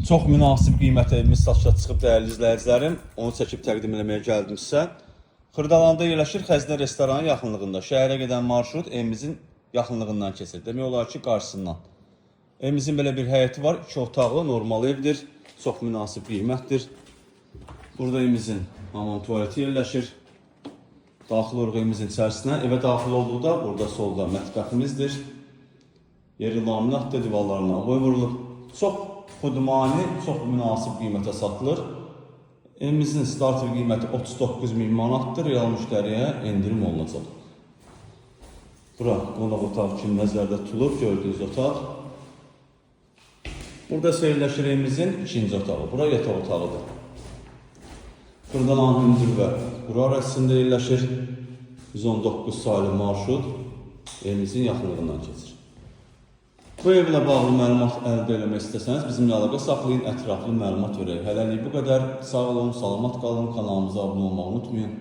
Çox münasib qiymətə evimiz satışa çıxıb, dəyərli izləyicilərim. Onu çəkib təqdim eləməyə gəldim sizə. Xırdalanda yerləşir, Xəzinə restoranı yaxınlığında. Şəhərə gedən marşrut evimizin yaxınlığından keçir. Demək olar ki, qarşısından. Evimizin belə bir həyəti var. 2 otaqlı normal evdir. Çox münasib qiymətdir. Burada evimizin hamam tualeti yerləşir. Daxil oluruq evimizin içərisinə. Evə daxil olduqda burada solda mətbəximizdir. Yeri laminatdır, divarlarına aboy vurulub. Çox xudmani, çox münasib qiymətə satılır. Evimizin starter qiyməti 39 min manatdır. Real müştəriyə endirim olunacaq. Bura qonaq otağı kimi nəzərdə tutulub, gördüyünüz otaq. Burada isə yerləşir evimizin ikinci otağı. Bura yataq otağıdır. Xırdalan hündür və quru ərazisində yerləşir. 119 saylı marşrut evimizin yaxınlığından keçir. Bu evlə bağlı məlumat əldə eləmək istəsəniz bizimlə əlaqə saxlayın, ətraflı məlumat verək. Hələlik bu qədər. Sağ olun, salamat qalın, kanalımıza abunə olmağı unutmayın.